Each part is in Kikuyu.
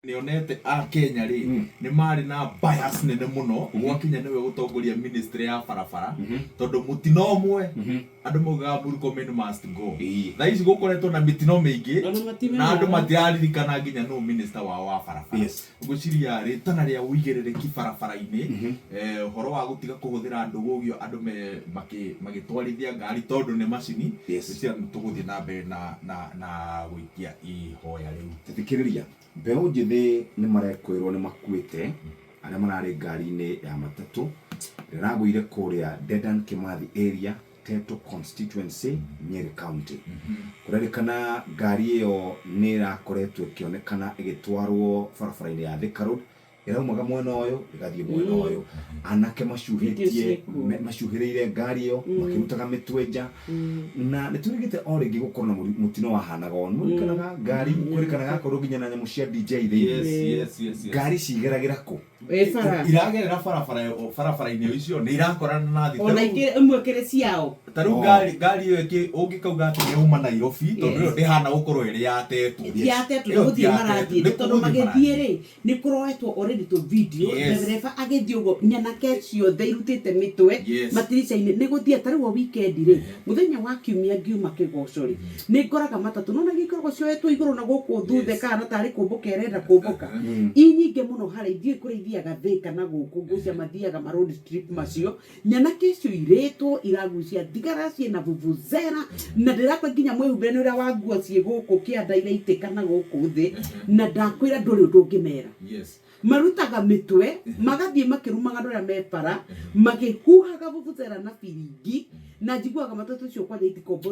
Nĩonete a Kenya rĩ, nĩ marĩ na bias nene mũno gwakinya nĩwe gũtongoria ministry ya barabara, tondũ mũtino ũmwe andũ maugaga Murkomen must go. Thaa ici gũkoretwo na mĩtino mĩingĩ Ona na matimenyaga. Andũ matiraririkana nginya nũ minister wao wa barabara. Ngwĩciria rĩtana rĩa ũigĩrĩrĩki barabara-inĩ, ũhoro wa gũtiga kũhũthĩra ndũgũgio andũ me magĩtwarithia ngari tondũ nĩ macini. Ngwĩciria nĩ tũgũthiĩ na mbere na gũikia ihoya rĩu. Thikĩrĩria, mbeũ njĩthĩ nĩ marekwĩrwo nĩ makuĩte arĩa mararĩ ngari-inĩ ya matatũ ĩrĩa ĩragũire kũrĩa Dedan Kimathi area, Teto constituency, Nyeri County. Kũrerĩkana ngari ĩyo nĩ ĩrakoretwo ĩkĩonekana ĩgĩtwarwo barabara-inĩ ya Thika Road, ĩraumaga mwena ũyũ ĩgathiĩ mwena ũyũ, anake macuhĩtie Video ciĩkuo. Macuhĩrĩire ngari ĩyo makĩrutaga mĩtwe nja, na nĩ twĩrĩgĩte o rĩngĩ gũkorwo na mũtino wahanaga ũũ. Nĩmũririkanaga ngari kwĩrĩkanaga akorwo nginya na nyamũ cia DJ thĩinĩ? Yes. Ngari cigeragĩra kũ? Ĩ bara. Iragerera barabara barabara-inĩ icio nĩ irakorana na thĩ. Ona ingĩ imwe kĩrĩ ciao. Ta rĩu Oh. ngari ĩyo ũngĩkauga atĩ nĩ yauma Nairobi, tondũ ĩyo ndĩhana gũkorwo ĩrĩ ya Tetu. Ti ya Tetu, nĩ Ĩyo gũthiĩ ti ya Tetu, marathiĩ, nĩ tondũ kũgũthiĩ magĩthiĩ marathiĩ. rĩ, nĩ kũroetwo already tũ video. Ndereba agĩthiĩ ũguo, nyanake ciothe irutĩte mĩtwe matirica-inĩ nĩ gũthiĩ. Ta rĩu o weekend rĩ, mũthenya wa kiumia ngiuma kĩgoco rĩ, nĩ ngoraga matatũ nona iria ikoragwo cioetwo igũrũ na gũkũ thutha, ĩkahana tarĩ kũmbũka ĩrenda kũmbũka, i nyingĩ mũno harĩa ithiĩ kũrĩa ithiaga Thĩka na gũkũ ngũcia mathiaga ma road trip macio. Nyanake icio irĩtwo iragucia thigara ciĩna vuvuzela, na ndĩrakwa nginya mwĩhumbĩre nĩ ũrĩa wa nguo ciĩ gũkũ kĩanda iraitĩka na gũkũ thĩ, na ndakwĩra ndũrĩ ũndũ ũngĩmera. Marutaga mĩtwe magathiĩ makĩrumaga andũ arĩa me bara makĩhuhaga vuvuzela na biringi, na njiguaga matatũ icio kwanja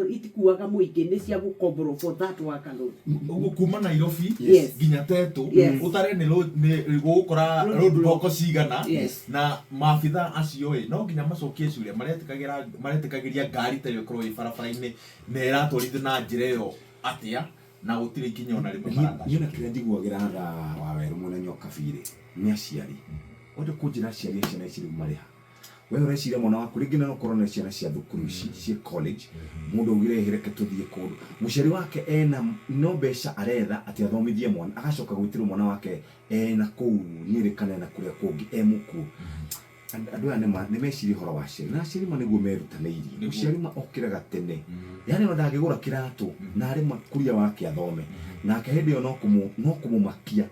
itikuaga mũingĩ, nĩ cia gũkomborwo for that work alone. Ũguo kuma Nairobi nginya Tetu, ũtare nĩ gũgũkora road road block. Block cigana. Na maabitha acio ĩ no nginya macokie ciũria maretĩkagĩra maretĩkagĩria ngari ta ĩyo ĩkorwo ĩ barabara-inĩ na ĩratwarithio na njĩra ĩyo atĩa, na gũtirĩ ikinya ona rĩmwe Niĩ na maratacũkia. Kĩrĩa njiguagĩra tha wa werũ mwena nyokabi-rĩ nĩ aciari. Wenda kũnjĩra aciari a ciana ici rĩu marĩ ha? We ũreciria mwana waku rĩngĩ na ũkorwo nĩ ciana cia thukuru ici ciĩ college, mũndũ augire, "Ĩ, reke tũthiĩ kũndũ." Mũciari wake ena no mbeca aretha atĩ athomithie mwana, agacoka gwĩtĩrwo mwana wake ena kũu Nyĩrĩ kana ena kũrĩa kũngĩ e mũkuũ. Andũ aya nĩma nĩ mecirie ũhoro wa aciari, na aciari ma nĩguo merutanĩirie. Mũciari ma okĩraga tene, yani ona ndangĩgũra kĩratũ na arĩ ma kuria wake athome, nake hĩndĩ ĩyo no kũmũmakia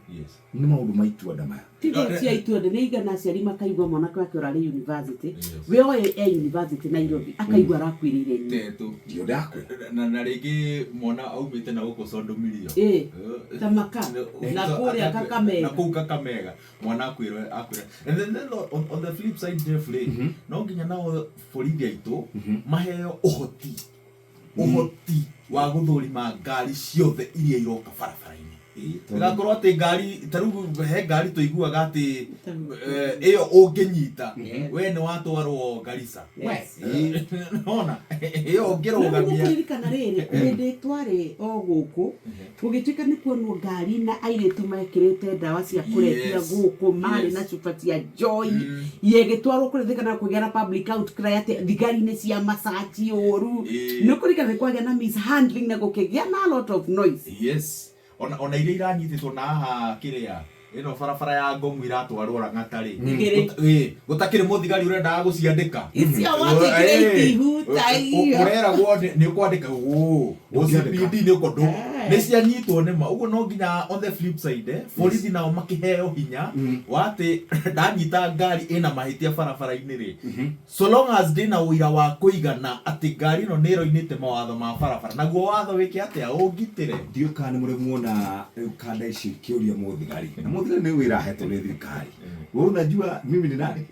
nĩ maũndũ ma itua nda maya. Tiga cia itua nda, nĩ igana aciari makaigua mwanake wake ũrarĩ university, we oĩ e university Nairobi, akaigua arakuĩrĩire nyina. Tetu. Ndio ndakwĩra. Na rĩngĩ mwana aumĩte na gũkũ Sondu Mirio. Ĩ, Tamaka, na kũrĩa Kakamega. Na kũu Kakamega mwana akwĩrwo akwĩra. And then on the flip side, Jeff rĩ, no nginya nao borithi aitũ maheo ũhoti wa gũthũrima ngari ciothe iria iroka barabara-inĩ. Ĩĩ, tondũ Ĩgakorwo atĩ ngari ta rĩu he ngari tũiguaga atĩ ĩyo ũngĩnyita we nĩ watwarwo Garissa. Nona ĩyo ũngĩrũgamia. Kũririkana rĩrĩ, hĩndĩ twarĩ o gũkũ gũgĩtuĩka nĩ kuonwo ngari na airĩtu mekĩrĩte ndawa cia kũrebia gũkũ marĩ na cuba cia njohi, yegĩtwarwo kũrĩa Thika na kũgĩa na public outcry atĩ thigari nĩ cia macaci ũru. Nĩ kũririkana nĩ kwagĩa na mishandling na gũkĩgĩa na a lot of noise. Yes, ona iria iranyitĩtwo na haha kĩrĩa ĩno barabara ya Ngong'u iratwarwo Lang'ata rĩ. Igĩrĩ. Gũtakĩrĩ mũthigari ũrendaga gũciandĩka. Icio watuĩkire itihuta icio. Ũreragwo nĩ ũkwandĩka ũ Ndũngĩandĩka. OCPD nĩ ũko ndũ nĩ cianyitwo nĩ ma ũguo. No nginya on the flip side, borithi nao makĩheo hinya wa atĩ ndanyita ngari ĩna mahĩtia barabara-inĩ rĩ, so long as ndĩna ũira wa kũigana atĩ ngari ĩno nĩ ĩroinĩte mawatho ma barabara, naguo watho wĩke atĩa, ũngitĩre. Ndiũĩ kana nĩ mũrĩ muona rĩu kanda ici ikĩũria mũthigari, na mũthigari nĩ wĩra ahetwo nĩ thirikari, "Wewe unajua mimi ni nani?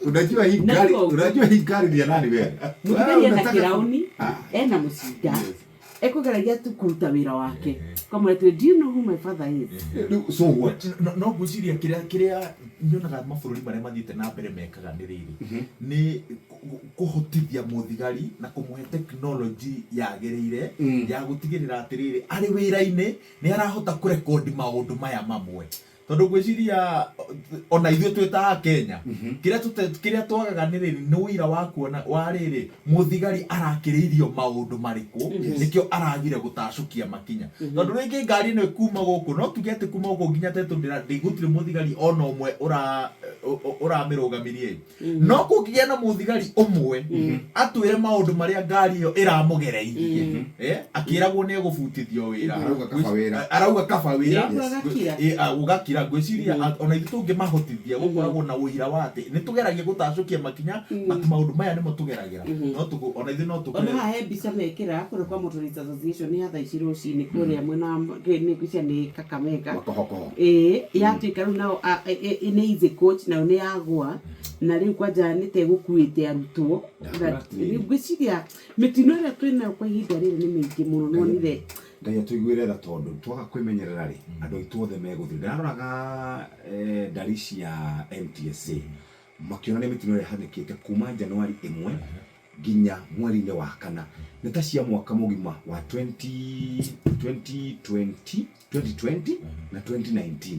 Unajua hii gari? Unajua hii gari ni ya nani wewe?" Mũthigari Wewe ena kĩraũni, Ah. ena mũcinga, ekũgeragia tu kũruta wĩra wake, kamwĩra atĩrĩ, "Do you know who my father is?" Rĩu, so what? No ngwĩciria kĩrĩa nyonaga mabũrũri marĩa mathiĩte na mbere mekaga nĩ rĩrĩ, nĩ kũhotithia mũthigari na kũmũhe technology yagĩrĩire ya gũtigĩrĩra atĩrĩrĩ, arĩ wĩra-inĩ nĩ arahota kũrekondi maũndũ maya mamwe. Tondũ ngwĩciria ona ithuĩ twĩ ta Akenya, kĩrĩa kĩrĩa twagaga nĩ rĩrĩ, nĩ ũira wa kuona wa rĩrĩ, mũthigari arakĩrĩirio maũndũ marĩkũ nĩkĩo aragire gũtacũkia makinya. Tondũ rĩngĩ ngari ĩno ĩkuma gũkũ, no tuge atĩ kuma gũkũ nginya Tetu gũtirĩ mũthigari ona ũmwe ũramĩrũgamirie. No kũngĩgĩa na mũthigari ũmwe atwĩre maũndũ marĩa ngari ĩyo ĩramũgereirie, akĩragwo nĩ egũbutithio wĩra. Arauga kaba wĩra. Arauga kaba wĩra. Nĩ ũgakira. Ũgakira. Ngwĩciria ona ithuĩ tũngĩmahotithia gũkoragwo na ũira wa atĩ nĩ tũgeragia gũtacũkia makinya, but maũndũ maya nĩmo tũgeragĩra. No ona ithuĩ no tũkĩre. Ona haha he mbica mekĩra kũrĩa kwa Motorist Association ya thaa ici rũcinĩ kũrĩa mwena wa nĩ ngwĩciria nĩ Kakamega. Makohokoho. Ĩĩ, yatuĩka rĩu nao nĩ easy coach nayo nĩ yagwa na rĩu kwanja nĩ ta ĩgũkuĩte arutwo. Ndakũra atĩrĩrĩ. Ngwĩciria mĩtino ĩrĩa twĩ nayo kwa ihinda rĩrĩ nĩ mĩingĩ mũno nonire. Ngai atũiguĩre tha tondũ twaga kwĩmenyerera rĩ, andũ aitũ othe megũthira. Ndĩraroraga ndari cia NTSA makĩonania mĩtino ĩrĩa ĩhanĩkĩte kuma Januari 1 nginya mweri-inĩ wa kana, nĩ ta cia mwaka mũgima wa 20, 2020, 2020 na 2019.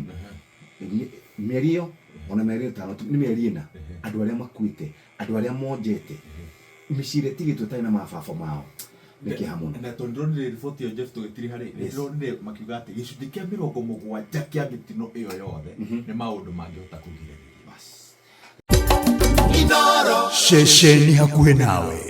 Mĩeri ĩyo ona mĩeri ĩtano nĩ mĩeri 4, andũ arĩa makuĩte, andũ arĩa monjete, mĩciĩ ĩrĩa ĩtigĩtwo ĩtarĩ na mababa mao, nĩ kĩeha mũno. Na tondũ ndĩronire riboti ĩyo, Jeff, tũgĩtiriha rĩ, nĩ ndĩronire makiuga atĩ gĩcunjĩ kĩa 70 kĩa mĩtino ĩyo yothe nĩ maũndũ mangĩhota kũgirĩrĩrio. Bas. Ceceni hakuhĩ nawe.